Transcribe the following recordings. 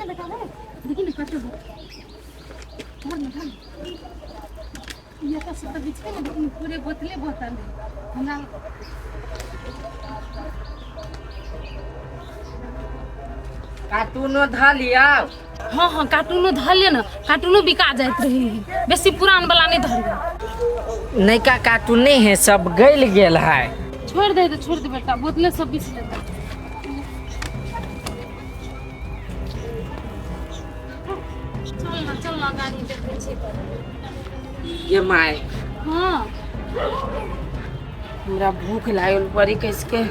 ना बेटा रे, देखी ना कते हो। धर ना, धर ना। ये तो सब बीच में ना, देखी पूरे बोतले बोतल है हमरा। कार्टूनो धऽ लियौ। हाँ हाँ, कार्टूनो धर ले ना, कार्टूनो बिका जाइत रही, बेसी पुरान वाला नहीं धर। नैका कार्टून नहीं है, सब गलि गेल है। छोड़ दे तो छोड़ दे बेटा, बोतले सब बिछ लेता। चल ना, चल ना, गाड़ी देखै छी। ये my. हाँ। हमरा भूख लागल बड़ी कसके।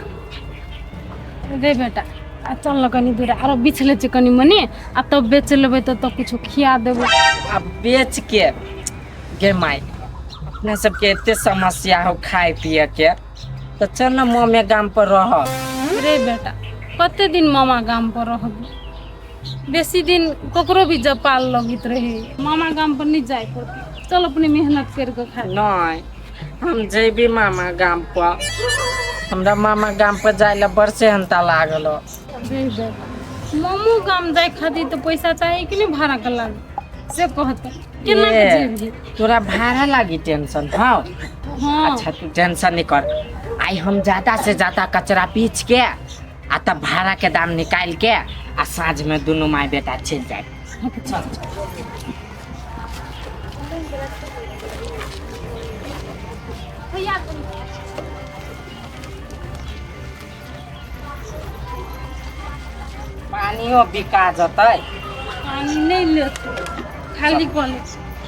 दे बेटा, आ चल ना कनी दूर आरो बिछ लै छै कनी मनी, आ तब बेच लेबै तऽ कुछो खिया देबै। आ बेच के गे माय, अपना सबके एते समस्या हो खाय पिए के, तऽ चल ना मामे गाम पर रह। रे बेटा, कते दिन मामा गाम पर रहबै? बेसी दिन ककरो भी जपाल लगैत रहे, मामा गाम पर नहीं जाय पड़तै। चल, अपने मेहनत करि कऽ खा। नहीं, हम जेबी मामा गाम पर। हमरा मामा गाम पर जाय ला बड़ सेहनता लागल हो। रे बेटा, मामो गाम जाय खातिर तऽ पैसा चाही कि नहि? भाड़ा के लाग से कहतै, केना के ये। जेबही? तोरा भाड़ा लागी टेंशन? हाँ। हाँ। अच्छा, तू टेंशन नहीं कर। आई हम ज्यादा से ज्यादा कचरा पीच के आ तब भाड़ा के दाम निकाल के आ साँझ में दुनू माय बेटा चलि जाए। चल। भैया। पानियो बिका जतै। पानी नहीं लेते, खाली कऽ ले।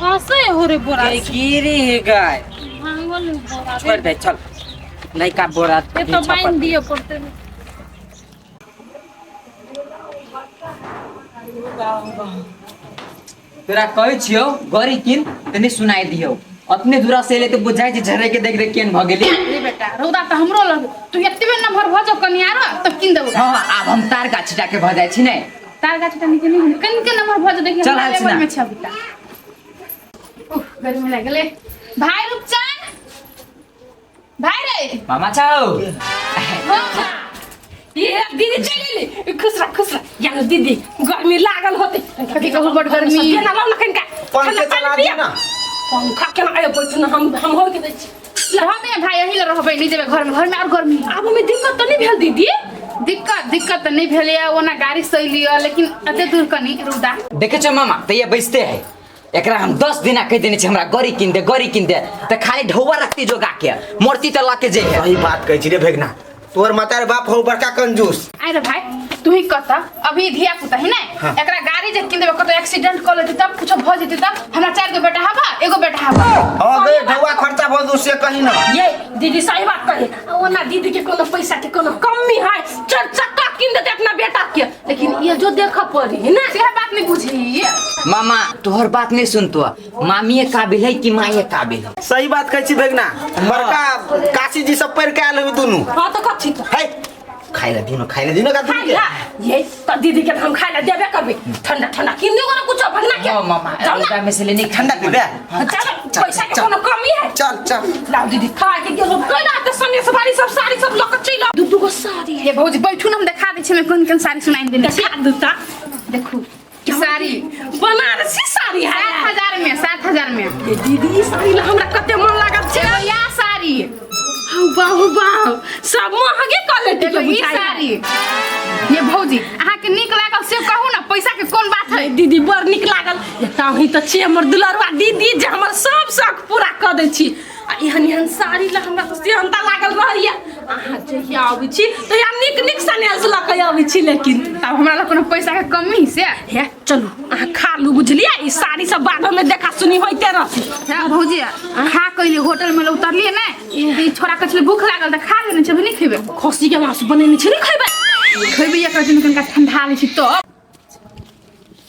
फंसे हो रे बोरा गे से। गिरी ही गए। भांगल बोरा। छोड़ दे, चल, नैका बोरा। ये तो बांध दिए पड़ते। तोरा कहै छियौ गड़ी किन तऽ नहि सुनाइ दियौ। अपने दूरा से एले तऽ बुझाइ छै झरे के देख देख केहन भऽ गेली। रे बेटा, रौदा तऽ हमरो लग। तू एतबे नम्हर भऽ जाउ कनि आरो, तब कीन देबो। हँ, आब हम तार गाछ के भऽ जाइ छी ने। तार गाछ टा नीचे नहीं, कनि के नम्हर भऽ जाउ, देखिए। चल, हमरा आयल छी लेवल ना। में छै अभी तक। उफ, गर्मी लागि गेलै। भाई रूपचंद भाई रे। मामा छौ? हाँ। ये दीदी चलि एली। खुश रह, खुश रह। यार दीदी, गर्मी लागल होते। कथी कहू, बड़ गर्मी। केना लाउ ना कनिका। पंखे ठंडा चला पानि दियौ पियब। ना। पंखा केना आयो? बैठू ना, हम हो के दै छी। रहबे भाई, यही ले रहबै, नहि जेबै घर में, घर में और गर्मी। आब में दिक्कत तऽ नहि भेल दीदी? दिक्कत दिक्कत तऽ नहि भेलैए, ओना गाड़ी सही लिअ, लेकिन एते दूर कनि रौदा। देखै छौ मामा, तैया बैसते है। एकरा हम 10 दिना कहि देने छी हमरा गड़ी कीन दे, गड़ी कीन दे, तऽ खाली ढौआ रखती जोगा के मूर्ति तऽ लऽ के जे है। सही बात कहै छी रे भेगना, तोहर मतार बाप हो बड़का कंजूस। आइ रे भाई, तू ही कहता, अभी धिया पुता है ने। हाँ। एकरा गाड़ी जे कीन देबै, कतौ एक्सीडेंट कऽ लेतै तब, कुछो भऽ जेतै तब? हमरा चारि गो बेटा हबा, एगो बेटा हबा। हाँ गे, ढौआ खर्चा भऽ दू से कही ना। ये दीदी सही बात कही। ओना दीदी के कोनो पैसा के कोनो कमी है, चार चक्का कीन देते अपना बेटा के, लेकिन ये जो देखऽ पड़ी है ना। सेह बात नहीं बुझी। मामा तोहर बात नहीं सुनतो, मामीए काबिल है कि माये काबिल है? सही बात कहै छी भेगना, बड़का काशी जी सब पढ़ के आयल होबी दुनू। हाँ तो कथी तो। है, खाइ ले दिनो, खाइ ले दिनो का दुनू खाइ के। ला ये तो दीदी के हम खाइ ला देबे करबे। ठंडा ठंडा कीन देगो ना कुछ भगना के। हाँ मामा। जाओ ना। रौदा में से लेने। ठंडा पीबे? चल, पैसा के कोनो कमी है? चल चल। लाओ दीदी, खा के गेलो कोना ते सने सवारी सब साड़ी सब लऽ के चलि आउ। दू दू गो साड़ी। हे भौजी, बैठू ना, हम देखा दै छी हमे कोन कोन साड़ी सुनाइ देने छी। देखा दूता। देखू ई साड़ी। बनारसी साड़ी है। 7,000 में, 7,000 में। ये दीदी, ई साड़ी ला हमरा कते मन लागल छै। एगो या साड़ी। हौ बाहु बाहु, सब महगे क्वालिटी एगो के ई बुझाइ है। साड़ी। ये भौजी, अहाँके नीक लागल से कहू ना, पैसा के कोन बात है? दीदी, बड़ नीक लागल। एकटा अहीं तऽ छी हमर दुलरुआ दीदी, जे हमर सब शौक पूरा कऽ दै छी। आ एहन एहन साड़ी लए हमरा तऽ सेहनता लागल रहैया। अहाँ जहिया अबै छी तहिया नीक नीक सनेस लऽ कऽ अबै छी, लेकिन तब हमरा लग कोनो पैसा के कमी से? हे चलू, अहाँ खा लू, बुझलियै? ई साड़ी सब बादमे देखा सुनी होइते रहतै। हे भौजी, खा कइली, होटल में उतरलियै ने, ई छोरा कहै छलै भूख लागल, तऽ खा लेने छै। अभी नहि खेबै। खस्सी के मांस बनेने छी, नहि खेबै? खेबै, एकर दिन कनिका ठंडा लै छी तब।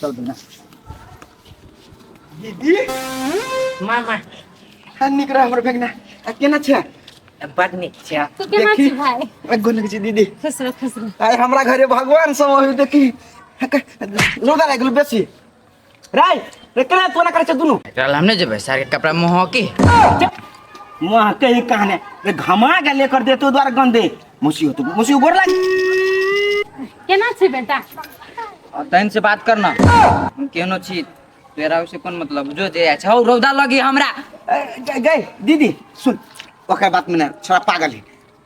चल बिना दीदी। मामा। हाँ, नीक रह हमर भेगना। आ केना छै? बड नीक छै। तू केना छी भाई? गोर लगै छी दीदी। खुश रह, खुश रह। आइ हमरा घरे भगवान सब अभी। देखी, रौदा लागि गेल बेसी। राय रे, केना कोना करै छै दुनू? एकरा हम नहि जेबै, सार के कपड़ा मुँह की। मुँह कहीं कहने रे, घमा के लेकर दे तो द्वारा गंदे। मौसी हो तो मौसी, गोर लाग। केना छै बेटा? तहन से बात करना। हम केहनो छी तोरा से कोन मतलब, जो जे छौ रौदा लगी हमरा। गई दीदी सुन, ओकर बात में ना, छोरा पागल है।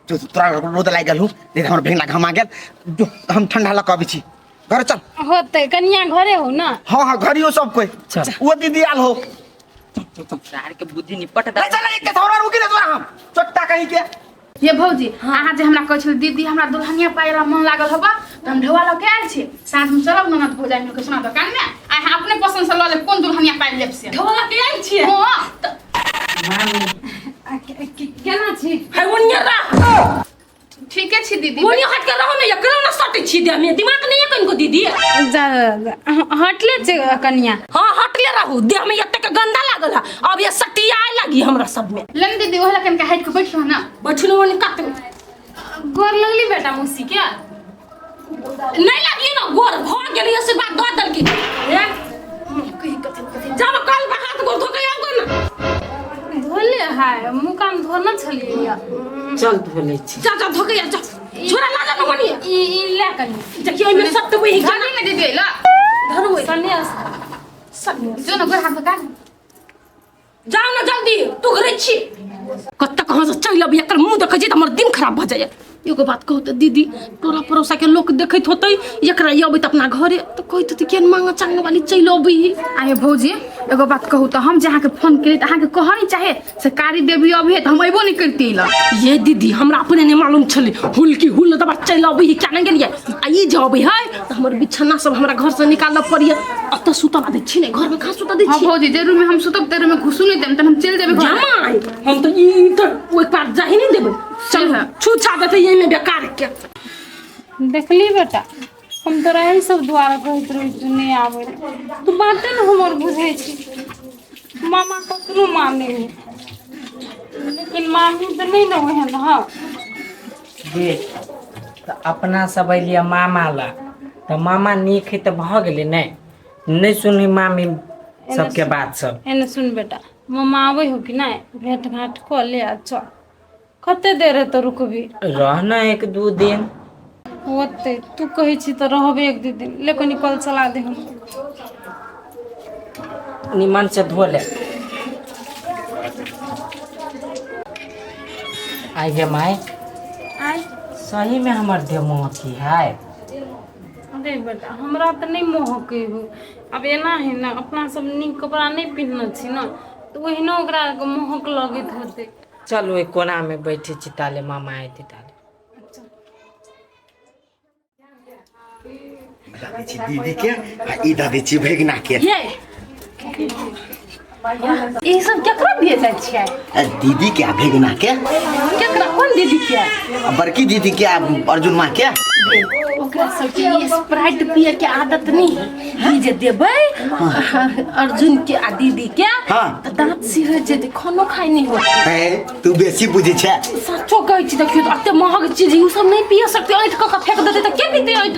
जो तोरा रौदा लागि गेल हो, नहीं हमर भेंगना घमा गेल, जो हम ठंडा लऽ कऽ अबै छी घर। चल। होतै, कनिया घरे हो ना? हाँ हाँ, घरी हो सब कोई। चल। वो दीदी आल हो। सार के बुद्धि निपट नहीं चल, एक के थोड़ा रुकी ना तोरा हम चोट्टा कहीं के। ये भौजी, अहाँ जे हमरा कहै छलै दीदी हमरा दुल्हनिया पाइ ला मन लागल हबा, तऽ हम ढौआ लऽ के आयल छी। साँझ में चलब ननद भौजाइ मिल के सोना दोकान में, अहाँ अपने पसंद से लऽ लेब कोन दुल्हनिया पाइ लेब से। ढौआ लऽ के आयल छियै? हँ। केना छी? है ओनिया रह। ठीके छी दीदी। ओनिया हट के रहो ने, एकरा ना सटै छी देह में, दिमाग नहीं है कनिको दीदी? जा जा, हटले छै कनिया। हाँ, हटले रहू, देह में एतेक गंदा लागल है, अब ये सटियाए लगी हमरा सब में। ले ने दीदी, ओहि लऽ कनिका हटि के बैठ रह ना। बैठू ने ओनी कात। गोर लगली बेटा मौसी के। नहीं लगी ना गोर, भ गेली आशीर्वाद दऽ देलकी। ए जब कल पर हाथ गोर धो के आउ ना। धोले हाय, मुँह कान धोने छलियै या। चल धो लै छी। जा जा, धो के आ जा, छोरा ला जा ना मनी। ई ई ले कनी। देखियो एहिमे सब तो वही। धरी ने दीदी ल। धरू। सन्यास। जो न गोर हाथ धो के। जाओ ना जल्दी, तू घरे छी कत्ता कहाँ से चलि अबै, एकर मुँह देखै छी तऽ हमर दिन खराब भऽ जाइए। एगो बात कहू तऽ दीदी, टोला पड़ोसा के लोक देखैत होतै एकरा, ई अबै तऽ अपना घरे तऽ कहैत होतै केहन मांगऽ चांगऽ वाली चलि अबै। आये भौजी, एगो बात कहू तऽ, हम जे अहाँके फोन केली तऽ अहाँके कहऽ नहि चाहे सरकारी देवी अबै तऽ हम अयबो नहि करती लऽ। ये दीदी, हमरा अपने नहि मालूम छलै, हुलकी हुल दबा चलि अबै है, क्या नहि गेलियै। आ ई जे अबै है तऽ हमर बिछाना सब हमरा घर से निकालऽ पड़ैए, अतऽ सुतऽ दै छी नहि, घरमे कहाँ सुतऽ दै हाँ छी? भौजी, जे रूम में हम सुतब ते रूम में घुसू नहीं देम, तहन हम चलि जेबै घर। जमाइ हम तऽ ई तऽ ओहि पार जाही नहि देबै, चल। है। छू छा देतै एहिमे बेकार के। देखली बेटा, हम तोरा एहि सब दुआरे कहैत रहै तू नहि आबै, तू बाते ने हमर बुझै छी। मामा कतनो माने है, लेकिन मामी तऽ नहि ने ओहन। हँ। देख तऽ अपना सब अलियै मामा ला तऽ मामा नीक है तऽ भऽ गेलै। नहि नहि सुनी मामी सबके बात सब। एने सुन बेटा, मामा आबै हो कि नहि, भेंट घाट कऽ ले आ चल। कते देर हेतौ रुकबी? रह ना एक दू दिन। ओते तू कहै छी तऽ रहबे एक दू दिन। ले कनी कल चला दे हम। निमन से धो ले। आइ गे माय। आइ। सही में हमर देह मोहकी है? अरे बेटा, हमरा तऽ नहि महकै हो। आब एना है ने, अपना सब नीक कपड़ा नहि पहिनने छी ने, तऽ ओहिनो ओकरा महक लगैत होतै। चल, ओहि कोना में बैठे छी ताले मामा एते ताले। दऽ दै छी दीदी के आ ई दऽ दै छी भगिना के। ये ई सब केकरा दिए जाइ छियै? आ दीदी के आ भगिना के। केकरा, कोन दीदी के? आ बड़की दीदी के आ अर्जुन माँ के। ओकरा सबके ई स्प्राइट पिए के आदत नहीं है। ई जे देबै अर्जुन के आ दीदी के तऽ दाँत सिहर जेतै, खानो खाइ नहीं होतै। हे, तू बेसी बुझै छै। सचो कहै छी, देखियौ तऽ एते महग चीज ई सब नहि पिए सकतै। ऐंठ कऽ के फेंक देतै तऽ के पीतै? ऐंठ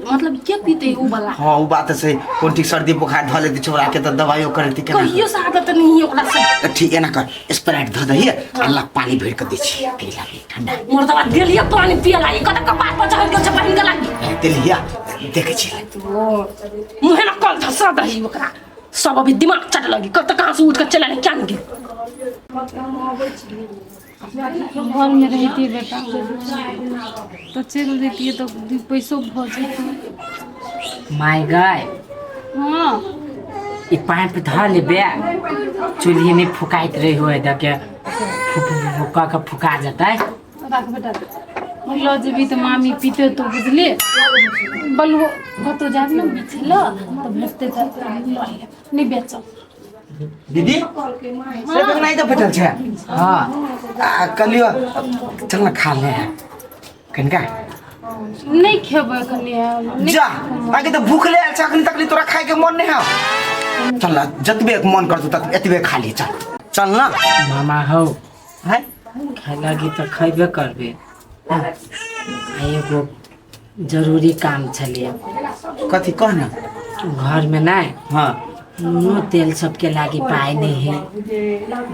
मतलब के पीतै उ वाला? हाँ, वो बात सही। कोन ठीक सर्दी बुखार धऽ लेती छोरा के तऽ दवाइयो करेती केना? कहियो से आदत नहीं है ओकरा सब। तऽ ठीक, एना कर, स्प्राइट धऽ दही आ ला पानी भरि कऽ दै छी पी ला ठंडा। मुर्दवा देलिए पानी पिए ला, ई कतऽ कपार पर चढ़ गेल छै बहिन के लागी। देलिया, देखै छी। मुँहे में कल धसा दही ओकरा सब, अभी दिमाग चट लगी, कतऽ कहाँ से उठ के चला क्या नहीं गेल। घरमे रहितियै बेटा तऽ चलि जैतियै तऽ दू पैसो भऽ जैतै। My guy. हँ। ई पाइप धऽ लेबे, चूल्ही नहि फुकाइत रही हो, दके फुक फुक कऽ के फुका जेतै। राख बेटा, लऽ जेबही तऽ मामी पीते तो बुझलियै। बलुओ कतहु जायब ने बिछै लए तऽ भेटतै तऽ लऽ लेब, नहि बेचब। दीदी से नहि तऽ भेटल छै। हँ। आ कहलियो चल ना खा ले कनिका। नहि खेबै कनि नहि। जा, आगे तऽ भूख ले आयल छै, अखन तक तोरा खाय के मन नहीं है। चल ना, जतबे मन करतौ तत एतबे खा ली, चल चल ना। मामा हौ। हैं। खाय लागी तऽ खयबे करबे, आ एगो जरूरी काम छलियै। कथी, कह ना। घरमे नहि नूनो तेल सबके लागी पाइ नहि है,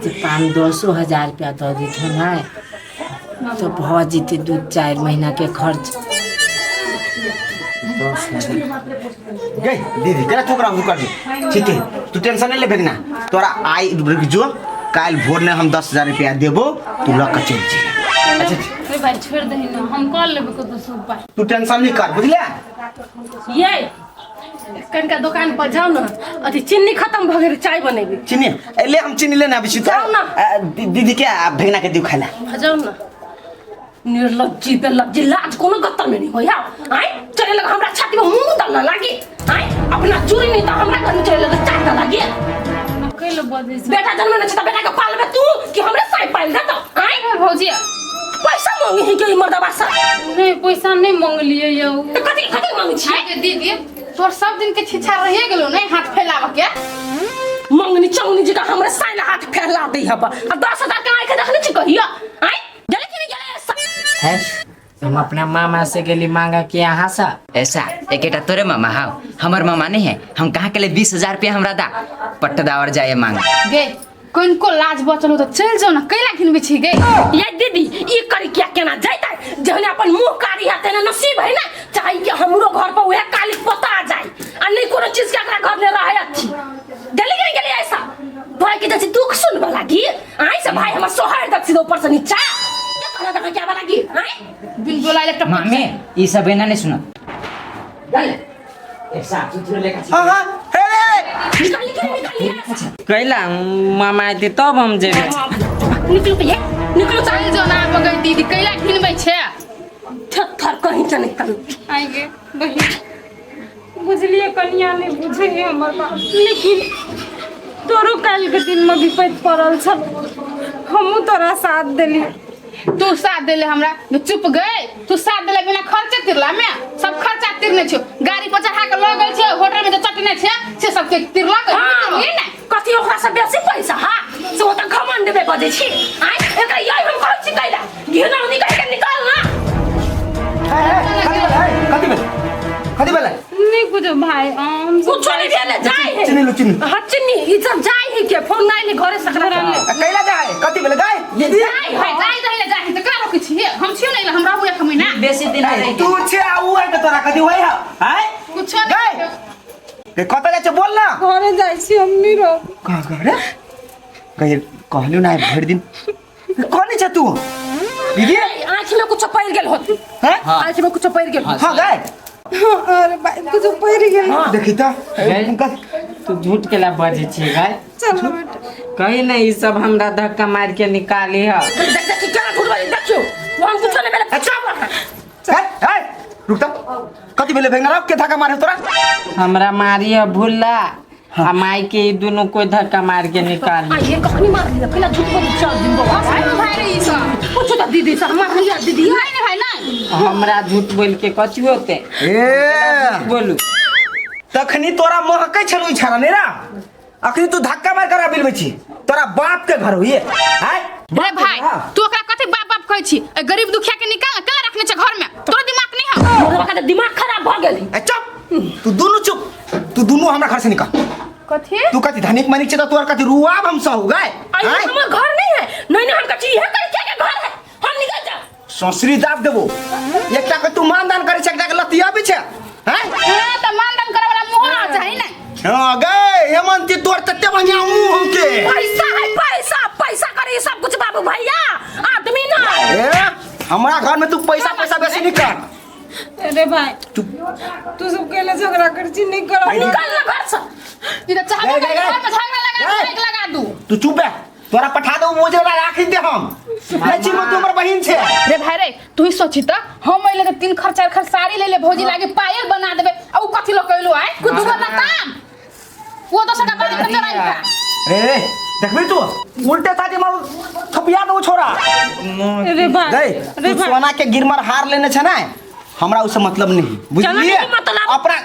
जे 5-10 हजार रुपया दऽ देथो ने तऽ भऽ जेतै 2-4 महीनाके खर्च। 10,000 गई दीदी केना तू ओकरा कर दी ठीक है तू टेंशन नहीं ले भेगना तोरा आई रुक जो काल्हि भोर ने हम 10,000 रुपया देबो तू लऽ के चलि जइहे। अच्छा रे भाई छोड़ दही ना हम कर लेबै कतौ से उपाय तू टेंशन नहीं कर बुझले ये कनिका दोकान पर जाउ ने अथी चीनी खत्म भऽ गेल चाय बनेबै चीनी ए, ले हम चीनी लेने आबै छी जाउ ना। दीदी के आ भेगना के दिउ खाइ ला जाउ ने निर्लज्जी बेलज्जी लाज कोनो गत्तर में नहीं होया आय चले लगा हमरा छाती में मुंह दल लागी आय अपना चूरी नहीं तो हमरा घर में चले लगा चाट लागी कैले बजै छै बेटा जन्म ने छै त बेटा के पालबे तू कि हमरे साई पाल दे तो आय भौजी पैसा मांगे है के मर्दबा से नहीं पैसा नहीं मंगलियै यौ त कथी कथी मांगे छी आइ गे दीदी तोर सब दिन के छिछा रहिए गेलो नहीं हाथ फैलाव के मंगनी चंगनी जी का हमरे साई ला हाथ फैला दे हब आ 10,000 के आय के देखने छी कहिया आय गेले कि नहीं गेले है हम अपना मामा से गेली मांगा कि अहाँ से ऐसा एकेटा तोरे मामा हाउ हमर मामा नहीं है हम कहाँ के लिए 20,000 रुपया हमरा दा पट्टदावर जाए मांग गे कनिको लाज बचल हो तऽ चलि जाउ ने कैला घिनबै छी गे ये दीदी ई करी क्या केना जैतै जहने अपन मुंह कारी है तेने नसीब है ना चाहे कि हमरो घर पर वह काली पोता आ जाए आ नहीं कोनो चीज के एकरा घर में रहे अथी गेली कि नहीं गेली ऐसा भाई के जैसे दुख सुनबे लागी आई से भाई हमर सोहर तक सीधे ऊपर से नीचा के कहला देखा क्या लागी आई बिन बोलाइले टपक मामे ई सब एना नहीं सुनो ए साफ सुथरो लेखा छी। हाँ हाँ हे रे निकाल निकाल निकाल कैला मामा अयतै तब हम जेबै निकलू भैया निकलू चलि जाउ ने आब गई दीदी कैला घिनबै छै थर कहीं से निकल आइ गे बहिन बुझलियै कनिया नहि बुझै है हमर बात लेकिन तोरो काल्हिके दिनमे विपत्ति पड़ल छल हमहूँ तोरा साथ देली तू साथ देले हमरा जे चुप गए तू साथ देले बिना खर्चे तिरला में सब खर्चा तिरने छो गाड़ी पर चढ़ा के लऽ गेल छै होटल में जे चटने छै से सब के तिरला के हाँ ने कथी ओकरा से बेसी पैसा हा से ओतऽ घमंड में बजै छी आँय एकरा यही हम कहै छी कैला घिनौनी निकाल के निकाल ना कथी भेलै कथी भेलै कथी भेलै नहीं कुछो भाई हम सब कुछो नहीं भेले जाय है चिन्नी लू चिन्नी हाँ चिन्नी ई सब जाय है के फोन नहीं ले घरे सकरा आ, कैला जाए कथी भेलै गाय दीदी जाय है जाय दही ले जाय तऽ करा रोकै छी हम छियो नहि हम रहबो एक महीना बेसी दिन ए, तू छे आ उ है के तोरा कथी होय है आय कुछो गाय नहि के कतऽ जाइ छै बोल ना घरे जाइ छी हम नहीं रहब कहाँ कहाँ रे कहिए कहलियो ना भरि दिन कोनी छे तू दीदी आँखि में कुछो पड़ि गेल होत हैं आँखि में कुछो पड़ि गेल हाँ गाय अरे भाई कुछो पड़ि गेल देखी त गए। तू झूठ के ला बजै छी गाय चलो बेटा कही ना ई सब हमरा धक्का मार के निकाली है देख देख केना झूठ बजै देखियो हम कुछो नहीं भेले अच्छा हे हे रुक त कथी भेलै भेंगना के धक्का मारे तोरा हमरा मारी है भूला आ माई के ई दुनू कोई धक्का मार के निकाली आ ये कखनी मार लिया कैला झूठ बजै चार दिन बौआ भाई रे ई सब पूछो त दीदी से मार लिया दीदी नहीं नहीं भाई नहीं हमरा झूठ बोल के कथी होते ए बोलू तखनी तोरा महकै छलौ ई छाड़ा नेरा अखनी तू धक्का मार कर बिलबै छी तोरा बाप के घर होइए आय रे भाई तू ओकरा कथी बाप बाप कहै छी ए गरीब दुखिया के निकाल केला रखने छै घर में तोरा दिमाग नहीं है मोरवा के दिमाग खराब भ गेल ए चुप तू दुनू चुप तू दुनू हमरा घर से निकल कथी तू कथी धनिक मनिक छै त तोर कथी रुआब हम सहु गाय आई हमर घर नहीं है नहीं नहीं हम कथी इहे करी के घर है हम निकल जा ससुरी दाब देबो एकटा के तू मानदान करै छै एकटा के लतियाबै छै हैं हां त मानदान करे वाला मुंह ना चाही ने हां गए हेमंती तोर तते बढ़िया मुंह हमके पैसा है पैसा पैसा करे सब कुछ बाबू भैया आदमी ना ए हमरा घर में तू पैसा पैसा बेसी नहीं कर अरे भाई चुप तू सब केला झगड़ा कर छी नहीं कर निकल ना घर से ई त चाहबो गए, गए, घर में झगड़ा लगा दू गए। एक लगा दू तू चुप बे तोरा पठा दो मोजे वाला राख दे हम नहीं छी तू हमर बहिन छे रे भाई रे तू ही सोची त हम अइले त तीन खर चार खर साड़ी ले ले भौजी लागे पायल बना देबे आ उ कथी ल कइलो आय कुछ दुगो लताम वो दोसर का बारी में चढ़ाई का रे रे देखबी तू उल्टे साथे मारू थपिया दो छोरा अरे भाई गई अरे तू भाई सोना के गिरमर हार लेने छे ना हमरा उससे मतलब नहीं बुझलिए नहीं मतलब। अपना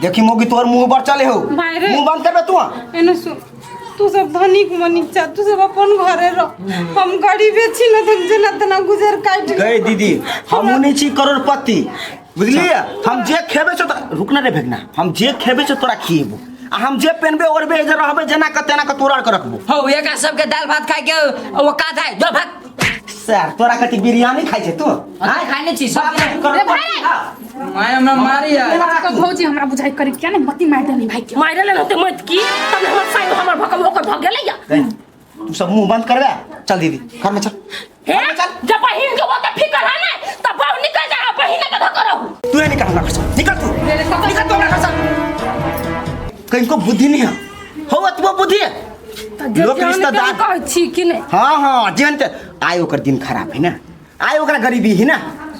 देखी मोगी तोर मुंह पर चले हो भाई रे। मुंह बंद करबे तू एने सुन तू सब धनिक मनिक छा तू सब अपन घरे रह हम गरीबे छी न तऽ जेना तेना गुजर काटि गई दीदी हम नहीं छी करोड़पति बुझलिए हम जे खेबे छो त रुक ना रे भेगना हम जे खेबे छो तोरा खिएबो आ हम जे पेनबे ओढ़बे जे रहबे जेना के तेना के तोरा के रखबो हो एकरा सबके दाल भात खाए के वो का था दाल भात सर तोरा कथी बिरयानी खाइ छै तू खाइ नहि छी सब रे भाई रे माय हमरा मारी है। तो भौजी हमरा बुझाई करी क्या ने मती मार देनी भाई के। मारे लेने होते मत की तब हमर साइन हमर भकम ओकर भग गेलै या। तू सब मुंह बंद करबे, चल दीदी घर में चल। हे जब बहिन के वो के फिकर है ने तब बाहु निकल जा, बहिन के धक्का रहू। तू नहीं निकल हमरा घर से, निकल तू, निकल तू हमरा घर से। कहीं को बुद्धि नहीं है, हो अतबो बुद्धि है लोक रिश्तेदार कहै छी कि नहीं? हाँ हाँ जेहन ते आइ ओकर दिन खराब है ना, आइ ओकरा गरीबी है ना,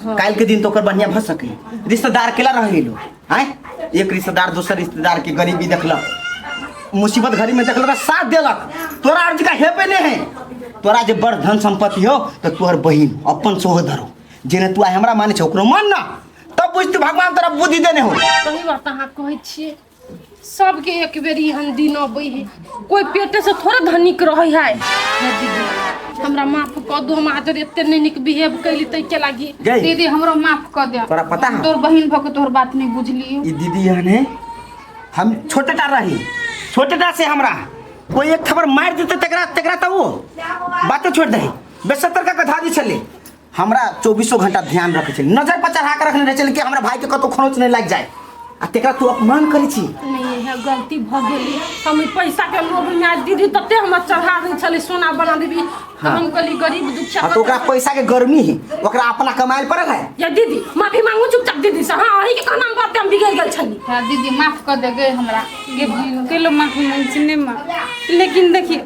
काल्हि के दिन तो ओकर बढ़िया भऽ सके। रिश्तेदार केला रह गेलो आय, एक रिश्तेदार दोसर रिश्तेदार के गरीबी देखलक, मुसीबत घड़ी में देखलक, साथ देलक। तोरा अर्ज का हेबे नहीं है, तोरा जे बड़ धन संपत्ति हो तो तोहर बहिन अपन सोहदर हो, जेने तू आइ हमरा माने छौ ओकरो मान ना, तब बुझतु भगवान तोरा बुद्धि देने हो। सही बात अहाँ कहै छियै, सबके एक बेर एहन दिन अबै है, कोई पेटे से थोड़े धनिक रहै है। हे दीदी हमरा माफ कऽ दू, हम आज एते नहि नीक बिहेव कैली ताहिके लागी। गई दीदी हमरो माफ कर दे। तोरा पता है? तोर बहिन भऽ के तोहर बात नहीं बुझलियो। ई दीदी एहन है, हम छोटेटा रही, छोटेटा से हमरा कोई एक खबर मार देते तकरा तकरा तो वो बातें छोड़ दही। बेसत्तर का कथा दी छले, हमरा 24 घंटा ध्यान रखे छले, नजर पर चढ़ा के रखने रहे छले कि हमरा भाई के कतौ खरोच नहीं लाग जाए, आ तेकरा तू अपमान करै छी। नहीं है गलती भऽ गेली, हम ई पैसा के लोभ में आज दीदी तते हमरा चढ़ा दै छलै सोना बना देबी। हाँ। हम कहली गरीब दुखिया। हाँ तो ओकरा पैसा के गर्मी है, ओकरा अपना कमायल पड़ल है। या दीदी माफी मांगू चुपचाप दीदी से। हाँ अही के कहना बात हम बिगड़ गेल छली। हाँ दीदी माफ कर दे गे हमरा। गे बहिन केलो माफी मांग छी नहीं माँ, लेकिन देखिए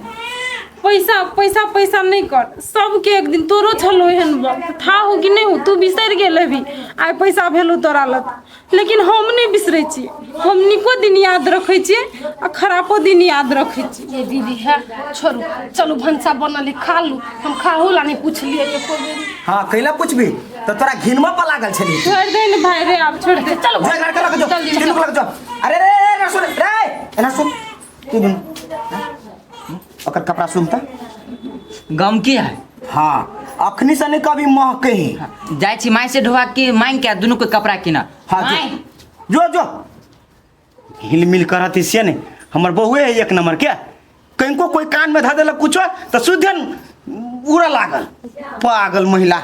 पैसा पैसा पैसा नहीं कर, सबके एक दिन तोरो छलो एहन वक्त था हो कि नहीं हो, तू बिसरि गेल हेबी आइ पैसा भेलो तोरा लग, लेकिन हम नहीं बिसरै छियै, हम नीको दिन याद रखै छियै आ खरापो दिन याद रखै छियै। ये दीदी है छोड़ू, चलू भनसा बनल खा लू, हम खाहू ला नहीं पूछलियै एको बेरी। हाँ कैला पूछबी तो तोरा घिनमा पर लागल छली। छोड़ दे ने भाई रे, आब छोड़ दे, चलू जा घर के लग जो, तीनू के लग जो। अरे रे रे रे सुन रे, एना सुन तू दुनू ओकर कपड़ा सुनता गम की है। हाँ अखनी से नहीं कभी महके है। जाइ छी माय से ढोआ के मांग के दुनू के कपड़ा किना। हाँ जो जो हिल मिल करती से ने हमर बहुए है एक नंबर के, कहीं को कोई कान में धा देलक कुछो तो सुधन उड़ा लागल पागल महिला।